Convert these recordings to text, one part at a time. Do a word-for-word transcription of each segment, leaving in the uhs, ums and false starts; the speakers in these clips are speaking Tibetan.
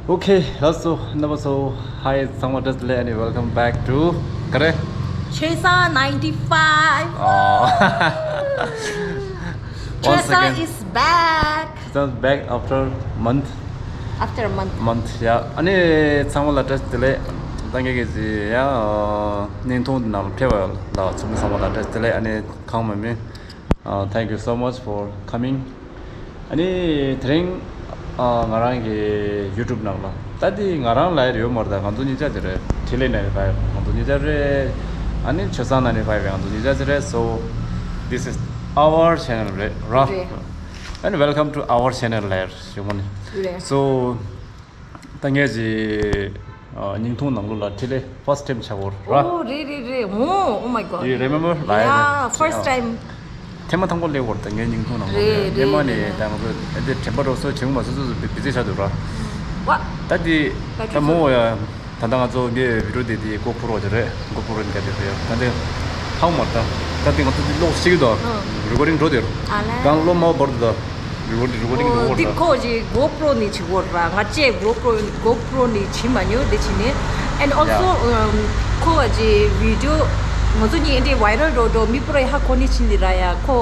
Okay, also number so hi, ཚང་མ་བཀྲ་ཤིས་བདེ་ལེགས། And welcome back to ག་རེ། ཆོས་བཟང་ninety five. Oh. Once again, Choi-san is back. Choi-san back after month. After a month. Month, yeah. ཨ་ནི་ཚང་མ་ལ་བཀྲ་ཤིས་བདེ་ལེགས། ད་ངེད་ཀྱི་ཡ་བརྙན་ཐུང་ནང་ཕེབས་པ་ལ་ཚང་མ་ཚང་མ་ལ་བཀྲ་ཤིས་བདེ་ལེགས། ཨ་ནི་གང་མང་མང་། Uh, thank you so much for coming. ཨ་ནི་དེ་རིང་ཨ་ང་རང་གི་YouTube ནང་ལ། ད་འདི་ང་རང་ལ་ཡོད་མ་རེད། ད་ང་ཚོ་གཉིས་ཆ་དེ་རེད། འཕྲིན་ལས་ninety five ང་ཚོ་གཉིས་ཆ་རེད། ཨ་ནི་ཆོས་བཟང་ninety five ང་ཚོ་གཉིས་ཆ་དེ་རེད། So this is our channel, རེད་ར། རེད། And welcome to our channel ལ་ཞུ་མོ་ནི། རེད། So ད་ངས་ཀྱི་ཨ་བརྙན་ཐུང་ནང་ལོགས་ལ་འཕྲིན་ལས་first time ཆགས་ཡོད་ར། ཨོ་རེད་རེད་རེད། ཨོ། Oh my god. You remember? Yeah, first time. ཐེངས་མ་དང་པོ་སླེབས་ཡོད་ར། ད་ངའི་བརྙན་ཐུང་ནང་ལོགས་རེད་ལ་རེད། སྔོན་མ་ནས་རེད། ད་ང་ཚོ་ཨ་འདི་དྲན་པ་འགྲོ་སོ་བྱུང་མ་སོ་སོ་སོ་བི་ཛི་ཆགས་འདུག་ར། ཝ། ད་འདི་ད་ད་ཁྱོད་མོ་ཚོ་ཡ། ད་ལྟ་ང་ཚོ་ངའི་བི་ཌི་ཡོ་དེ་དེ་GoPro ཅིག་རེད། GoPro ནས་བརྒྱབ་ཡོད་རེད། ད་འདི་ཧང་མ་ད་ད་འདི་ང་ཚོ་འདི་ལོག་ཤེས་ཀྱི་འདུག་ཨང་། རི་ཀོར་ཌིང་འགྲོ་དེ་རུ་ཨ་ལས། གང་ལོ་མ་བར་དུ་ད་རི་ཀོར་ཌིང་རི་ཀོར་ཌིང་འགྲོ་འོ་འདི་བར་དུ་ཁོ་ཅིག་GoPro ནས་བྱེད་དགོས་ར། ང་ཅེ་GoPro GoPro ནས་བྱེད་མ་མྱོང་དེ་བྱས་ནས། And also ཡ་ཨམ་ཁོ་བ་ཅིག་བི་ཌི་ཡོ་ང་ཚོ་གཉིས་འདྲའི་viral འགྲོ་འགྲོ་མི་པོ་ར་ཧ་གོ་ནི་ཕྱིན་ལི་ར། ཡ་ཁོ་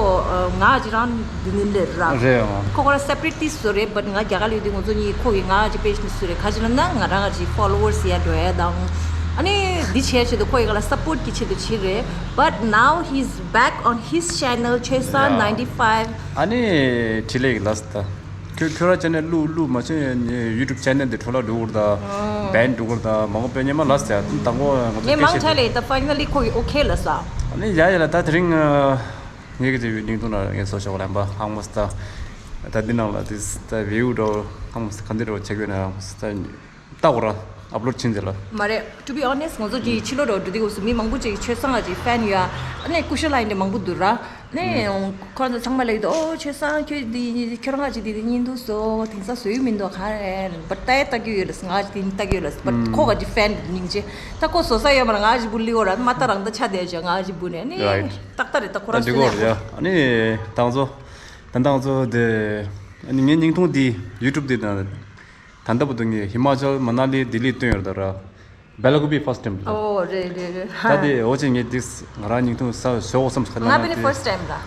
ང་ཅིག་རང་འདི་ནི་ལེ་ར། རེད་ཨང་། ཁོ་ཁོ་ར་separate ཏི་སུ་རེད། But ང་རྒྱ་གར་ལ་ཡོད་དུས་ང་ཚོ་གཉིས་ཁོ་གི་ང་ཅིག་page ནི་སུ་རེད། ག་ཅི་ལབ་ན་ང་རང་ང་ཅིག་followers ཡ་འགྲོ་ཡ་དང་། ཨ་ནི་འདི་བྱས་ཆེད་དུ་ཁོ་ཡི་ག་ལ་support གི་ཆེད་དུ་བྱེད་རེད། But now he's back on his channel Choi San ཡ་ninety five. ཨ་ནི་འཕྲིན་ལས་ཀྱི་ལགས་ད། ཁྱོད་ཁྱོད་ར་ཅེ་ནལ་བླུག་བླུག་མ་བྱོས་ཡ་ནི་YouTube channel འདི་འཕྲོ་བརླག་འགྲོ་གི་རེད་ད། ཨོ། Ban འགྲོ་གི་རེད་ད། མང་པོ་དཔེ་སྙན་མ་ལགས་ཡ། དང་པོ་ང་ཚོ་ངས་མང་ཆ་ལས་ད་finally ཁོ་གི་okay ལ་ས། ཨ་ནི་ཡ་ཡ་ལ་ད་དེ་རིང་ངས་ཀྱི་བརྙན་ཐུང་ནང་ངས་བཟོ་ཆོག་ལབ་པ་ཧང་མོ་སི་ད། ད་འདི་ནང་ལ་དེ་ད་view འགྲོ་ཧང་མོ་སི་ག་འདི་འགྲོ་ཆེ་གོས་ན་ཧང་མོ་སི་ད། ལྟ་གོ་ར། upload ཕྱིན་ཚེ་ལ། མ་རེད། To be honest ང་ཚོ་གི་ཕྱི་ལོགས་ར་འགྲོ་དུས་སྐབས་སུ་མི་མང་པོ་ཅིག་ཆོས་བཟང་ལ་ཅིག་fan ཡོད་ཨ་ནི་སྐུ་ཞབས་ལ་ཡིན་དེ་མང་པོ་འདུག་ར། ནས་ཁོ་རང་ཚོ་ཚང་མ་ལ་ཡོད་དོ། ཨོ་ཆོས་བཟང་ཁྱོད་འདི་ཁྱོད་རང་ང་ཅིག་འདི་འདི་ཉིན་འདུག་སོ་དེང་སང་བཟོ་ཡུལ་མི་འདུག་ག་རེད། But ལྟ་ཡ་ལྟ་གི་ཡོད་ལ་ང་ཅིག་འདི་ལྟ་གི་ཡོད་ལ། But ཁོ་ག་ཅིག་fan སྙིང་རྗེ། ད་ཁོ་བཟོ་ས་ཡོད་མ་ར་ང་ཅིག་བུ་ལི་འོ་ར་མ་ལྟ་རང་ལྟ་ཆ་བསྡད་ཅག་ང་ཅིག་བུ་ནས་ནི། Right. ཏག་ཏག་རེད། ད་ཁོ་རང་ད་འདི་བཟོ་གོ་ནས་ར་ཡ། ཨ་ནི་ད་ང་ཚོ་ད་ད་ང་ཚོ་དེ་ཨ་ནི་ངའི་བརྙན་ཐུང་འདི་YouTube འདི་ན། ད་ལྟ་བར་དུ་ངས་ཧི་མ་ཅལ་མ་ན་ལི་ལྡི་ལི་བཏོན་ཡོད་རེད་ད་ར། སྦེ་ལ་ཀུ་པི་first time རེད། ཨོ་རེད་རེད་རེད། ད་དེ་འོ་ཅེ་ངས་ཏིག་ང་རང་བརྙན་ཐུང་ས་བཟོ་འོ་བསམ་ཁ་ལ་ང་པེ་ནི་ཏིག first time ར།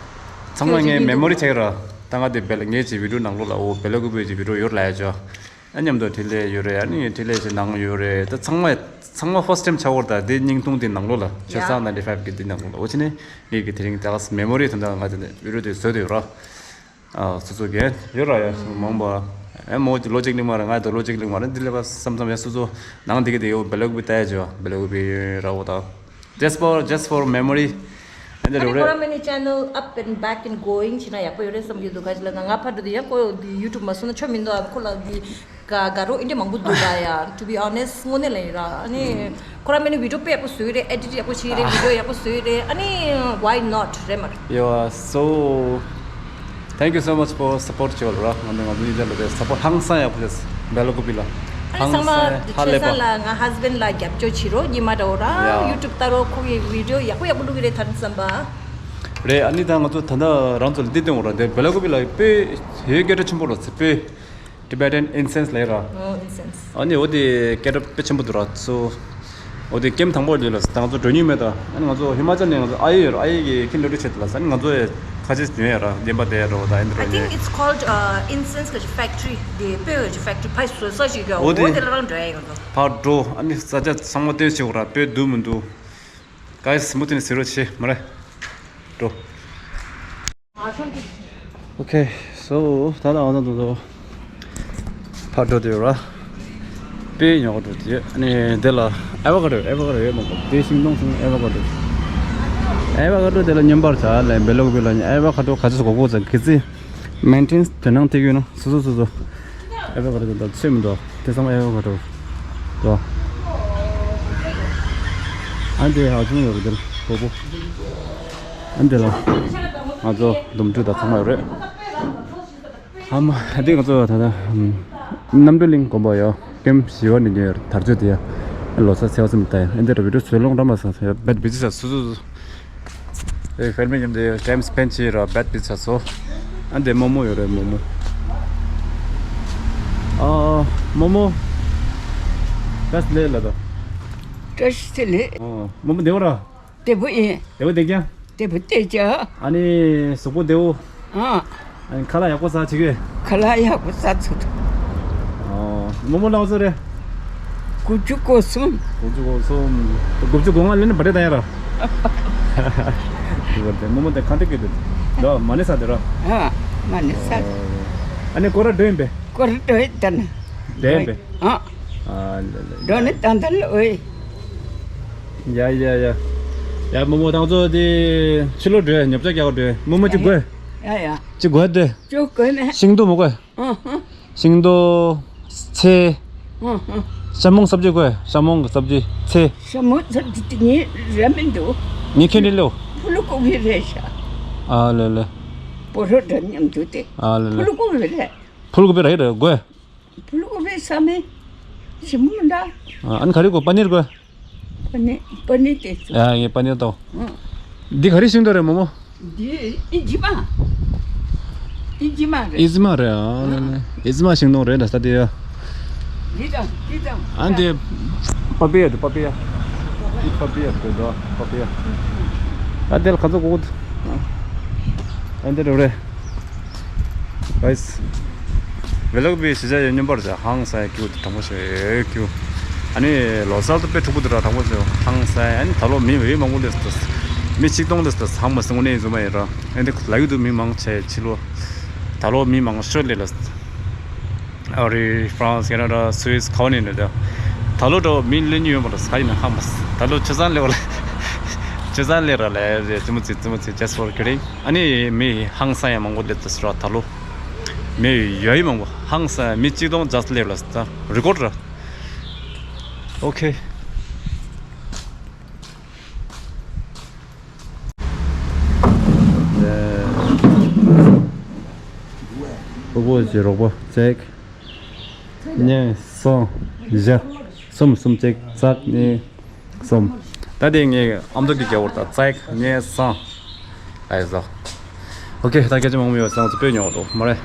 ཚང་མ་ངས་མེ་མོ་རི་ཆགས་ཡོད་ར། ད་ང་དེ་སྦེ་ལ་ངས་ཅིག་བི་ཌི་ཡོ་ནང་ལོགས་ལ་འོ་སྦེ་ལ་ཀུ་པི་ཅིག་བི་ཌི་ཡོ་ཡོད་ལ་ཡ་ཅོ། ཨ་མཉམ་དུ་འཕྲིན་ལས་ཡོད་རེད། ཨ་ནི་འཕྲིན་ལས་ཅིག་ནང་ཡོད་རེད། ད་ཚང་མ་ཚང་མ་first time ཆགས་ཡོད་ར། ད་དེ་བརྙན་ཐུང་དེ་ནང་ལོགས་ལ་ཆོས་བཟང་ninety five གི་དེ་ནང་ལོགས་ལ་འོ་ཅེ་ནས་ངས་ཀྱི་དེ་རིང་ད་ག་ས་མེ་མོ་རི་དོན་དག་ང་དེ་ནས་བི་ཌི་ཡོ་དེ་བཟོས་དེ་ཡོད་ར། ཨ་སོ་སོ་གས་ཡོད་ར་ཡ་མང་པོ། ཨེ་མོ་ལོ་ཅིག་གླིང་མ་རེད། ང་དང་ལོ་ཅིག་གླིང་མ་རེད། འདི་ལས་པ་བསམ་བསམ་ཡ་སོ་སོ་ནང་འདི་ག་དེ་ཡོད་སྦེ་ལ་ཀུ་པི་ལྟ་ཡ་ཅོ་སྦེ་ལ་ཀུ་པི་ར་འོ་ད། Just for just for memory. And the ཨ་ནི་ཁོ་ར་མེ་ནི་channel up and back and going བྱེད་ན་ཡག་པོ་ཡོད་རེད་བསམ་གྱི་འདུག་ག་ཅི་ལབ་ན་ང་ཕར་འགྲོ་དུས་ཡང་ཁོ་འདི་YouTube མ་སོང་ན་ཆོ་མི་འདུག་ཨ་ཁོ་ལ་འདི་ག་དགའ་རོགས་ཨིན་དྲ་མང་པོ་འདུག་ག་ཡ། To be honest དངོས་གནས་ལ་ཡིན་ར། ཨ་ནི་ཁོ་ར་མེ་ནི་བི་ཌི་ཡོ་དཔེ་ཡག་པོ་བཟོས་རེད། ཨེ་ཌིཊ་ཡག་པོ་བྱས་རེད། བི་ཌི་ཡོ་ཡག་པོ་བཟོས་རེད། ཨ་ནི་why not རེད་མ་རེད། Yeah, so thank you so much for support ཅོལ་ར། ང་ནི་ང་ཚོ་ཡིན་ཅག་ལ་དེ་support ཧང་སང་ཡག་པོ་བྱས་སྦེ་ལ་ཀུ་པི་ལ་ཨ་ནི་ཚང་མ་ཧ་ལས་པ། ཆོས་བཟང་ལ་ང་husband ལ་རྒྱབ་སྐྱོར་བྱེད་རོགས། ཉི་མ་འདྲ་བོ་ར་Yeah. YouTube ལྟ་རོགས། ཁོ་གི་བི་ཌི་ཡོ་ཡག་པོ་ཡག་པོ་བླུག་གི་རེད་ད་ནི་བསམ་པ། རེད། ཨ་ནི་ད་ང་ཚོ་ད་ལྟ་རང་ཚོ་ལ་འདི་སྟོན་འོ་ར། དེ་སྦེ་ལ་ཀུ་པི་ལ་དཔེ་ཧེ་སྐད་གྲགས་ཆེན་པོ་ར་ཚེ་དཔེ། Tibetan incense ལབ་ར། ཨོ་incense། ཨ་ནི་འོ་དེ་སྐད་གྲགས་དཔེ་ཆེན་པོ་འདུག་ར་ཚོ། འོ་དེ་ཀེམ་དང་པོ་ལ་ཡོད་ལ་ད་ང་ཚོ་འགྲོ་མྱོང་མེད་ད། ཨ་ནི་ང་ཚོ་ཧི་མ་ཅལ་ནས་ང་ཚོ་ཨ་ཡེ་ཡོད་ར། ཨ་ཡེ་གི་ཁྱིམ་སླེབས་དུས་ཆེད་དུ་ལ་ས་ནི་ང་ཚོ་ཡ་ཁ་ཆེ་ཡོད་ཡ་ར། བདེན་པ་དེ་ཡ་ར་འོ་ད་ཨེ་འདི་རོ་I think ཡ། It's called uh, incense ག་ཅིག་factory དེ་དཔེ་ག་ཅིག་factory ཕ་བཟོ་ས་ཞིག་ག་འོ་འོ་དེ་དེ་ལ་རང་འགྲོ་ཡ་ཡོད་ད། ཕར་འགྲོ། ཨ་ནི་ས་ཆ་ཚང་མ་སྟོན་ཤིག་ར། དཔེ་འདུག་མི་འདུག་ག་ཡི་སི་མུ་ཐི་ནི་ཟེར་རོ་ཆེ་མ་རེད། འགྲོ། Okay, so ད་ལྟ་ང་ཚོ་འདུག་ཕར་འགྲོ་དུས་ར། དཔེ་ཉོ་ག་འགྲོ་དུས་ཨ་ནི་འདི་ལ་ཨེ་ཝ་ཀ་ཌོ་ཨེ་ཝ་ཀ་ཌོ་ཡོད་མ་གོ། དེ་ཤིང་སྡོང་ཚང་ཨེ་ཝ་ཀ་ཌོ། ཨེ་ཝ་ཀ་ཌོ་དེ་ལ་མཉམ་པར་བྱ་ལ་སྦེ་ལ་ཀུ་པི་ལ་ཨེ་ཝ་ཀ་ཌོ་ག་ཚོད་གོ་གོ་ཚ་གི་ཚེ། Maintenance དོ་སྣང་སྟེར་གྱི་ཡོད་ན་སོ་སོ་སོ་སོ། ཨེ་ཝ་ཀ་ཌོ་དེ་ཚོད་མི་འདུག་དེ་ཚང་མ་ཨེ་ཝ་ཀ་ཌོ་དོ། ཨ་འདི་ཧ་ཅང་ཡོད་རེད་དེ་ལ་གོ་གོ། ཨ་འདི་ལ་ང་ཚོ་འདུམ་འགྲིག་དང་ཚང་མ་ཡོད་རེད། ཨ་མ་ཨ་འདི་ང་ཚོ་ད་ལྟ་རྣམ་གྲོལ་གླིང་དགོན་པ་ཡོད། ཀེམ་བཞི་པ་ནས་ཉོས་ཡོད་དར་ཆོས་དེ་ཡ། ལོ་གསར་ཚེས་པ་ཙམ་ལྟ་ཡ། ཨ་འདི་ར་བི་ཌི་ཡོ་བཟོས་ལོང་འགྲོ་མ་སོང་ཡ། བེད་བི་ཇི་ཆ་སོ་སོ་སོ། ཨེ་ཕེལ་མི་མཉམ་དུ་ཊའིམ་སྤེན་བྱས་ར་བེད་བི་ཆ་སོ། ཨ་འདི་མོ་མོ་ཡོད་རེད་མོ་མོ། ཨ་མོ་མོ། བཀྲ་ཤིས་བདེ་ལེགས་ལགས་དང་། བཀྲ་ཤིས་བདེ་ལེགས། ཨོ། རྨོ་མོ་བདེ་པོ་ར། བདེ་པོ་ཡིན། བདེ་པོ་བསྡད་ཀྱང་། བདེ་པོ་བསྡད་ཀྱང་། ཨ་ནི་གཟུགས་པོ་བདེ་པོ། ཨ། ཨ་ནི་ཁ་ལག་ཡག་པོ་ཟ་བྱེད་ཀྱི། ཁ་ལག་ཡག་པོ་ཟ་ཚུལ། ཨོ། རྨོ་མོ་ལགས་ཚོད་རེད། དགུ་བཅུ་གོ་གསུམ། དགུ་བཅུ་གོ་གསུམ། དགུ་བཅུ་གོ་ལྔ་ལོན་ན་བ་དེ་ད་ཡ་ར། དེ་བར་དེ་རྨོ་མོ་དེ་གང་དེ་སྐྱེས་དུས། ད་མ་ཎི་ཟ་དེ་ར། ཨ། མ་ཎི་ཟ། ཨོ། ཨ་ནི་སྐོར་ར་འགྲོ་ཡིན་པས། སྐོར་ར་འགྲོ་ཡིན་ད་ནི། བདེན་པས། ཨ། ཨ་ལེ་ལེ། འགྲོ་ནི་ད་ད་ལོ་ཨོ་ཡི། ཡ་ཡ་ཡ། ཡ་རྨོ་མོ་ད་ང་ཚོ་དེ་ཕྱི་ལོགས་འགྲོ་ཡ། ཉོ་ཆ་རྒྱག་ག་འགྲོ་ཡ། རྨོ་མོ་ཅིག་དགོས། ཡ་ཡ། ཅིག་དགོས་དེ། ཅོ་དགོས་མེད། ཤིང་ཏོག་མི་དགོས། ཨ་ཧ། ཤིང་ཏོག་ཚལ། ཨ་ཧ། ཤ་མོང་སབ་ཇི་དགོས། ཤ་མོང་གི་སབ་ཇི་ཚལ། ཤ་མོང་སབ་ཇི་དེ་ངས་ར་མི་འདུག་ངས་ཁྱེད་འདྲི་ལོ། ཕུ་ལུ་ཀོ་བི་རེད་ཤག་ཨ་ལེ་ལེ། བོ་རོ་འདྲ་མཉམ་དུ་དེ། ཨ་ལེ་ལེ། ཕུ་ལུ་ཀོ་བི་རེད། ཕུ་ལུ་ཀོ་བི་རེད་དགོས། ཕུ་ལུ་ཀོ་བི་ས་མེད། ཞིམ་མོ་འདྲ། ཨ་ནི་ག་རེ་དགོས། པ་ནིར་དགོས། པ་ནི་པ་ནི་དེ་ཚོ། ཡ་ཡ། པ་ནི་ཏོ། ཨང་། འདི་ག་རེ་ཤིང་ཏོག་རེད་རྨོ་མོ། འདི་ཨི་ཇི་མ། ཨི་ཇི་མ་རེད། ཨི་ཛི་མ་རེད། ཨ་ལེ་ལེ། ཨི་ཛི་མ་ཤིང་ཏོག་རེད་ད་ས་དེ་ཡ། འདི་དང་འདི་དང་། ཨ་འདི། པ་པི་ཡ་དེ་པ་པི་ཡ། འདི་པ་པི་ཡ་རེད་ད་པ་པི་ཡ། ཨ་དེ་ལ་ག་ཚོད་གོ་གོ། ཨ་འདི་རེད་རེད། བྷའི། ཝེ་ལོག་པའི་གཞིས་ཆགས་ཡོད་སྙོམས་པར་བྱ། ཧང་སང་ཡ་ཁྱུ་དེ་དྲང་པོ་ཞིག་ཁྱུ། ཨ་ནི་ལོ་གསར་དུ་དཔེ་འཁྲུག་པོ་དུ་ར་དྲང་པོ་ཞིག་ཧང་སང་ཡ། ཨ་ནི་ད་ལོ་མི་འོས་མང་པོ་སླེབས་སོང་། མི་ཆིག་སྟོང་སླེབས་སོང་། ཧང་མ་སང་ནས་ཡིན་ཟུ་མ་ཡིན་ར། ཨ་ནི་ལ་ཡུལ་དུ་མི་མང་ཆེ་ཕྱི་ལོ། ད་ལོ་མི་མང་ཤོས་སླེབས་ལ། ཨ་རི། ཧྥ་རན་སི། ཁེ་ན་ཌ། སུད་སི། ག་བ་ནས་ནས་ད། ད་ལོ་འགྲོ་མི་སླེབས་ཉེན་ཡོད་མ་རེད་ས་ཡིན་ན་ཧང་མ་སང་། ད་ལོ་ཆུ་ཚང་སླེབས་པ་ལ། ཆུ་ཚང་སླེབས་ར་ལ་རེད། ཙི་མོ་ཙི་ཙི་མོ་ཙི་just for kidding། ཨ་ནི་མི་ཧང་སང་ཡ་མང་པོ་སླེབས་ཏེ་སོ་ར་ད་ལོ། མི་ཡོད་ཡི་མང་པོ་ཧང་སང་མི་གཅིག་སྟོང་just སླེབས་ལ་ད་རི་ཀོཌ་ར། ཨོ་ཁེ། སྤོ་བོ་ཞེས་རོགས་པ་ཅེག་གཉིས་གསུམ་བཞི། གསུམ་གསུམ་གཅིག་རྩ་གཉིས། གསུམ། ད་དེ་ངས་ཨ་མདོ་གི་རྒྱ་བོར་ད་རྩ་གཉིས་གསུམ། ཨེ་ཟོ། ཨོ་ཁེ། ད་སྐད་ཆ་མང་པོ་ཡོད་ཙང་ཚོ་སྤོས་ཉོག་འདུག་མ་རེད།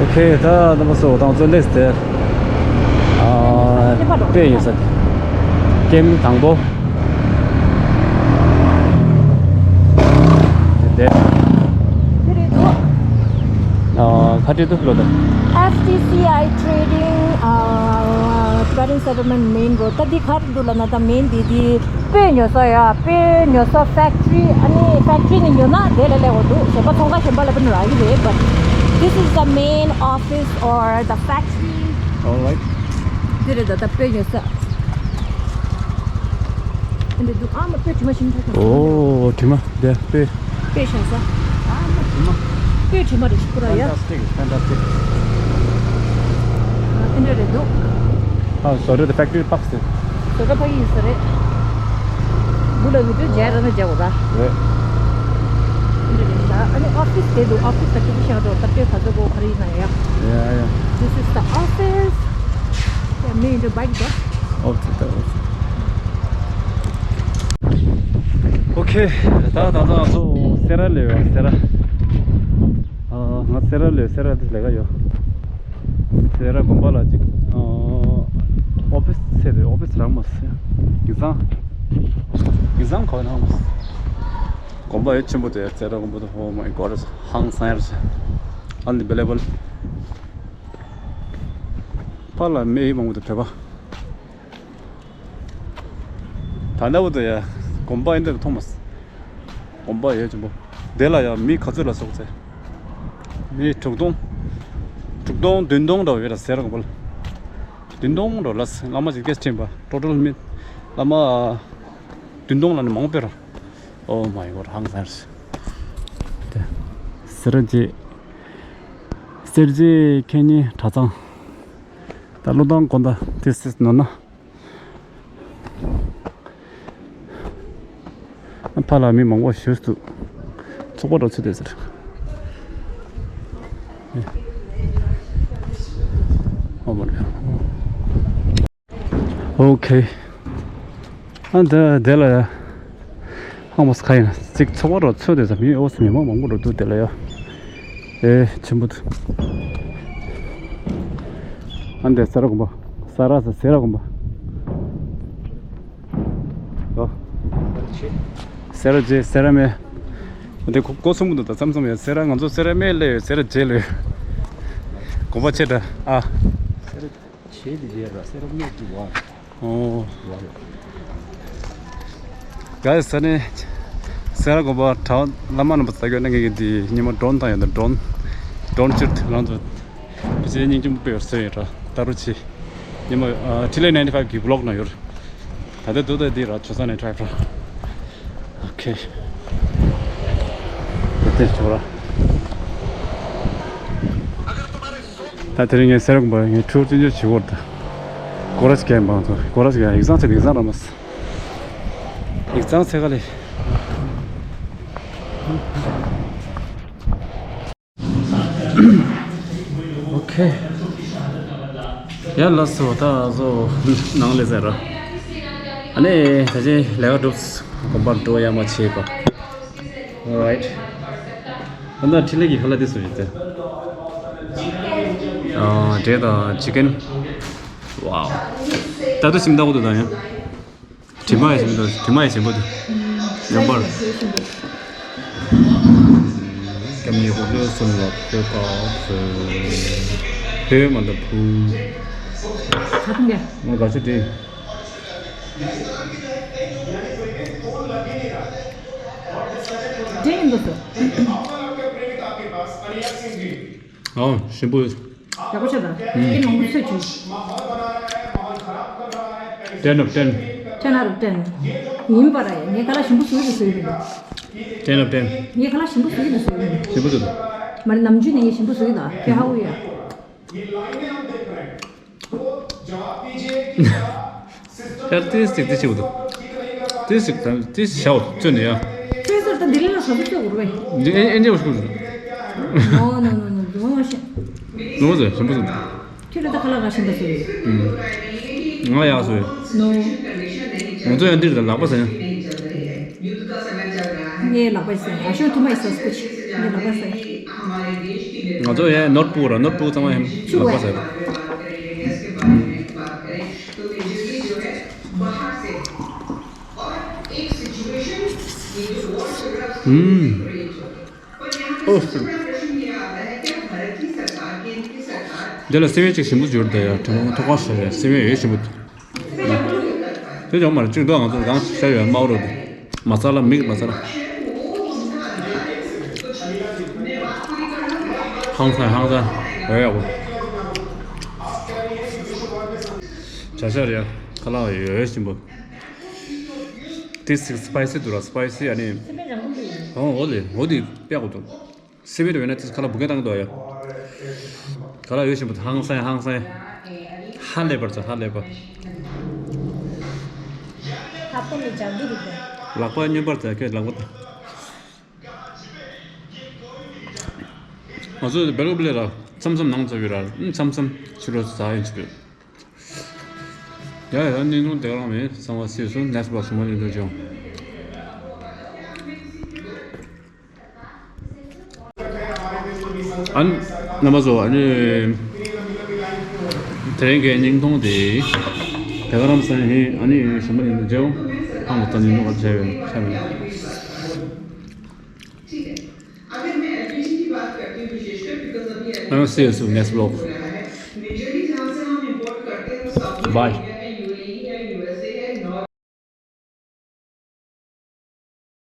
ཨོ་ཁེ། ད་རྣམ་པ་ཚོ་ད་ང་ཚོ་སླེབས་ཏེ། ཨ། དཔེ་ཡོད་ས་དེ། ཀེམ་དང་པོ། དེ། ཨ། ཁ་བྲིས་འདུག་ལོ་ད། F T C I Trading, uh, Tibetan Settlement Main Road. ད་འདི་ག་རེ་འདུག་ལབ་ན་ད་མེན་འདི་འདི་སྤོས་ཉོ་ས་ཡ། སྤོས་ཉོ་ས་ཕེག་ཊི་རི། ཨ་ནི་ཕེག་ཊི་རི་ནས་ཉོ་ན་དེ་ལས་ལས་འོ་འདུག་གཞན་པ་ཚོང་ཁང་གཞན་པ་ལ་པུ་ནུ་ར་ཡི་རེད། But this is the main office or the factory. All right. འདི་རེད་ད། ད་སྤོས་ཉོ་ས། འདི་འདུག་ཨ་མ་སྤོས་དྲི་མ་ཤིང་ཐག་ཐག་ཨོ་དྲི་མ་འདི་སྤོས། སྤོས་ཤ་ས། ཨ་མ་དྲི་མ། སྤོས་དྲི་མ་རེད་ཤི་ཁུ་ར་ཡ། Fantastic, fantastic. ཨ་འདི་འདྲ་རེད་འདུག་ཨ་བཟོ་གྲྭ་དེ་ཕེག་ཊི་རི་ཕག་སྟེ། བཟོ་གྲྭ་ཕ་གི་ཡིན་ས་རེད། འདི་ལ་ཡོད་དུས་མཇལ་ར་ན་མཇལ་བ་ར། རེད། འདི་རེད་ད། ཨ་ནི་ཨོ་ཕི་སི་དེ་འདུག་ཨོ་ཕི་སི་ད་ཀི་ཀི་ཤག་འགྲོ་ད་སྤོས་ག་ཚོད་དགོས་ག་རེ་ཡིན་ན་ཡ། Yeah, yeah. This is the office. Yeah, me in the bike door. ཨོ་ཙི་ད་ཨོ་ཙི། ཨོ་ཁེ། ད་ད་ད་ང་ཚོ་སེ་ར་ལས་ཡོད་སེ་ར། ཨ་ང་སེ་ར་ལས་སེ་ར་དེ་ལས་ཀ་ཡོད། སེ་ར་དགོན་པ་ལ་ཅིག་ཨ་ཨོ་ཕི་སི་ཚད་དེ་ཨོ་ཕི་སི་རང་མ་སེ། གི་ཟང་། གི་ཟང་གོ་ན་མ་སེ། དགོན་པ་ཡོད་ཆེན་པོ་དེ་སེ་ར་དགོན་པ་དེ། Oh my God, ཧང་སང་ཡར་ཆེ། Unbelievable. ཕར་ལ་མི་ཡི་མང་པོ་དེ་བྲེལ་བ། ད་ལྟ་བུ་དུ་ཡ། དགོན་པ་ཡིན་འདིར་མཐོང་མ་སོང་། དགོན་པ་ཡོད་ཅིག་པོ། དེ་ལ་ཡ་མི་ག་ཚོད་ལ་སོགས་ཚེ། མི་དྲུག་སྟོང་། དྲུག་སྟོང་བདུན་སྟོང་འདྲ་བོ་ཡོད་ལ་ཟེར་དགོན་པ་ལ། བདུན་སྟོང་འདྲ་བོ་ལ་བླ་མ་ཅིག་སྐད་ཆེན་པ་ཊོ་ཊལ་མི། བླ་མ་བདུན་སྟོང་ལ་ནི་མང་པོ་སྤེལ་ར། Oh my God, ཧང་སང་ཟེར། དེ་སེར་བྱེས། སེར་བྱེས་ཁེ་ཉེ་གྲྭ་ཚང་། ད་ཀླུ་ཐང་དགོན་པ་དེ་སྲིད་ནོར་ན། ཕ་ལ་མི་མང་པོ་ཞུས་འདུག་ཚོགས་པ་འགྲོ་ཚུལ་དེ་ཟེར། ཨོ་མ་རེད། ཨོ་ཁེ། ཨ་འདི་འདི་ལ་ཡ། ཧང་མོ་སི་ཁ་ཡིན་ཅིག་ཚོགས་པ་རོ་ཚོད་དེ་ཙམ་མི་ཨོ་སི་མི་མང་མང་པོ་རོ་འདུག་དེ་ལ་ཡ། ཨེ་ཆེན་པོ་འདུག་ཨ་འདི་སེ་ར་དགོན་པ། ས་ར་ས་སེ་ར་དགོན་པ། ཨོ། སེ་ར་རྗེ་སེ་ར་སྨད། འདི་ཁོ་ཁོ་གསུམ་པོ་འདུག་ད་མཚམས་མཚམས་ཡོད། སེ་ར་ང་ཚོ་སེ་ར་སྨད་སླེབས་ཡོད། སེ་ར་རྗེ་སླེབས་ཡོད། དགོན་པ་ཆེ་དྲགས་ཨ། སེ་ར་རྗེ་འདི་རྗེ་ར་སེ་ར་སྨད་འདི་བ། ཨོ། བ་རེད། ག་ས་ནས་སེ་ར་དགོན་པ་གྲྭ་བླ་མ་རྣམ་པ་ཚོ་ལ་ངེད་ཀྱི་འདི་ཉི་མ་ཌོན་བཏང་ཡོད། ད་ཌོན་ཌོན་ཅིར་དུ་ང་ཚོ་བི་ཇེ་སྙིང་རྗེ་མོ་དཔེ་བར་སོན་ཡོད་ར། ད་རུ་ཆེ་ཉི་མ་ཨ་ཊི་ལེ་ནའིན་ཊི་ཕའིབ་གི་བི་ལོག་ན་ཡོད་ར། ད་ལྟ་འདུག་ད་འདི་ར་ཆུ་ཚང་ནས་ཊི་རའེབ་ར། ཨོ་ཁེ། ད་ལྟ་ཆོག་ར། ད་དེ་རིང་ངས་སེ་ར་དགོན་པ་ངས་ཊུར་རྩེད་འཇོག་བྱེད་དགོས་རེད། ད་སྒོ་ར་ཞིག་ཡིན་པ་ཚོ་སྒོ་ར་ཞིག་ཡིག་ཚང་ཚེ་ཡིག་ཚང་ར་མ་སི། ཡིག་ཚང་ཚེ་ག་ལེ། ཨོ་ཁེ། ཡ་ལགས་སོ། ད་གཟོད་ནང་ལ་ཟེར་ར། ཨ་ནི་ད་ཅི་ལས་ཀ་གྲུབ། དགོན་པར་འགྲོ་ཡ་མ་བྱེད་པ། Alright. ད་ལྟ་འཕྲིན་ལས་ཀྱི་ཁ་ལག་དེ་སུ་ཡིན་ཏེ། ཨ་འབྲས་དང་ཅི་ཀན། Wow. ད་དུང་ཞིམ་ད་གོ་དུ་དང་ཡང་། དྲི་མ་ཡང་ཞིམ་དུ་དྲི་མ་ཡང་ཞིམ་པོ་དུ། ཡང་པར། སྐམ་ཉེ་ཧུ་ལོ་སུན་ལ་ཕེ་ཏོག་ཕེ། ཕེ་མ་ད་ཕུ། ཁ་ཐུང་ག་ང་དགའ་ཤོས་དྲི། དྲི་ཡིན་འདུག་སུ། ཨོ་ཞིམ་པོ། ཡག་པོ་བྱས་དང་། ཨུམ། དེ་ནང་ཁུ་ཚོད་བྱུང་། Ten of ten. Ten out of ten. ཡིན་པ་ར་ཡ། ངས་ཁ་ལག་ཞིམ་པོ་བཟོ་གི་འདུག་བཟོ་གི་མི་འདུག Ten of ten. ངས་ཁ་ལག་ཞིམ་པོ་བཟོ་གི་འདུག་བཟོ་གི་མི་འདུག་ཞིམ་པོ་བཟོ་འདུག་མ་རེད། ནམ་རྒྱུན་ནས་ངས་ཞིམ་པོ་བཟོ་གི་འདུག་ཁྱོད་ཧ་གོ་ཡ། ཡར་ཏིས་ཅིག་ཏིས་ཅིག་འུ་དུ། ཏིས་ཅིག་དང་ཏིས་ཞའོ་བཙོས་ནས་ཡ། ཁྱོད་ཚོར་ད་འདི་ལས་ལ་ས་ཚོ་བཙོས་དགོས་རེད། འདི་ཨེ་ཨེ་འདྲ་བ་ཞིག་ནོ་ནོ་ནོ་ནོ། ནོ་ནོ་ཞེ། ནོ་ཟེར་ཞིམ་པོ་ཟེར། ཁྱོད་ལ་ད་ཁ་ལག་ག་ཞིམ་པ་བཟོས་ཡོད། ང་ཡག་བཟོས་ཡོད། ནོ། ང་ཚོ་ཡང་འདིར་ད་ལག་པ་ཟ་ཡང་། ངའི་ལག་པ་ཟ་ཡང་ཨ་ཤོ་ཐུ་མ་ཡི་ས་སྐུ་ཆེ་ངའི་ལག་པ་ཟ་ཡང་། ང་ཚོ་ཡང་ནོར་བུ་ར་ནོར་བུ་ཚང་མ་ཡང་ཆུ་ལག་པ་བ་ཟ་ཡང་། ཨུམ། ཨོ། འདི་ལ་སེ་བན་ཅིག་ཞིམ་པོ་འབྱོར་བསྡད་ཡ། དྲི་མ་ཐོག་ཁ་ཤོར་ཡ། སེ་བན་ཡོད་ཞིམ་པོ། དེ་ཅང་མ་རེད། གཅིག་འདུག་ང་ཚོ་རང་ཤ་ཡོད་དམར་རོ་དེ། མ་ས་ལ་མིག་མ་ས་ལ། ཧང་སང་ཧང་སང་། འོ་ཡག་པོ། བྱ་ཤ་རེད་ཡ། ཁ་ལག་ཡོད་ཞིམ་པོ། དེ་སི་སི་པའི་སི་འདུག་ར་སི་པའི་སི་ཨ་ནི། ཨོ་འོ་ལེ་འོ་དེ་དཔེ་ཡག་པོ་འདུག་སི་པའི་སི་ཡོད་ན་དེ་ཁ་ལག་བུ་ག་བཏང་འདུག་ཡ། ཁ་ལག་ཡོད་བཞིན་པོ་ཧང་སང་ཧང་སང་། ཧ་ལས་པར་ཚ་ཧ་ལས་པ། ཧ་ཀོ་མི་ཅག་འདི་རུ་པ། ལག་པ་སྨྱོན་པར་ཚ་ཁྱོད་ལག་པ་ད། ང་ཚོ་སྦེལ་ཀོབ་ལས་ར་མཚམས་མཚམས་ནང་ཚ་ཡོད་ར་མཚམས་མཚམས་ཕྱི་ལོགས་ཚ་ཡིན་ཅི་པས། ཡ་ཡ་ནི་ནུ་དེ་རང་མེད་ཚང་མ་སྲིད་སུ་ནེགསི་བློག་སུ་མ་ཡིན་འགྲོ་ཅོང་། ཨ་ནི། རྣམ་པ་ཚོ་ཨ་ནི། དེ་རིང་གི་སྙིང་ཐུང་དེ། དེ་ག་རམ་སང་ཧེ་ཨ་ནི་ཞུ་མ་ཡིན་འདུག་ཅེའོ། ཧང་ལོ་ཏན་ཡིན་འདུག་ག་བྱས་པས་བྱས་པས། ཨ་ནི་see you soon next vlog. Bye.